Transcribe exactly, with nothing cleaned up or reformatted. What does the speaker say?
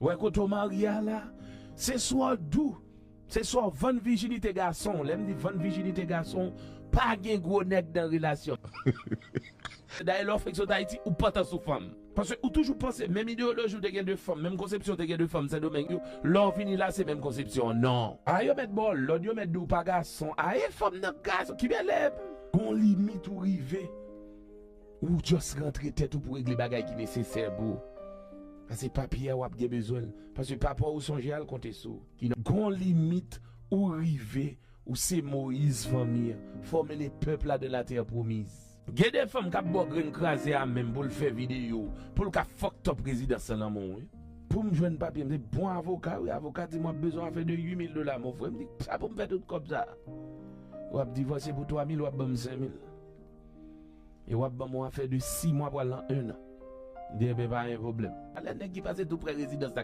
Wè kote w marye a la, se swa w dou, se swa w vann vijinite gason w. Lè m di vann vijinite gason w, pa gen gwo nèg nan relasyon. Dayè lè w fèk sot Ayiti, ou pantan sou fanm. Paske ou toujou panse menm ideyoloji w te gen de fanm, menm konsepsyon w te gen de fanm Sendomeng yo, lè w vini la se menm konsepsyon an. Non. A yo mèt ba w lòd, yo mèt di w pa gason. A e fanm nan gason, ki bèlè. Gon limit ou rive. Ou just rantre tèt ou pou regle bagay ki nesesè pou ou. Paske pa Pyè w ap gen bezwen l. Paske papa w ou sonje al konte sou ou. Ki nan gon limit ou rive, ou se Moyiz fanmi an. Forme le peuple là de la terre promise. Gen de fanm k ap ba w grenn kraze a menm pou l fè videyo, pou l ka fucked up rezidans lan nan men w, wi. Pou m jwenn papye, m se bon avoka, wi. Avoka di m w ap bezwen afè de uit mil dola, mon frè. M di, sa pou m fè tout kòb sa? W ap divòse pou twa mil, w ap ban m senk mil. E w ap ban m yon afè de sis mwa pral nan en an. M di, enben, pa gen pwoblèm. Alè nèg ki pase tou prè rezidans la,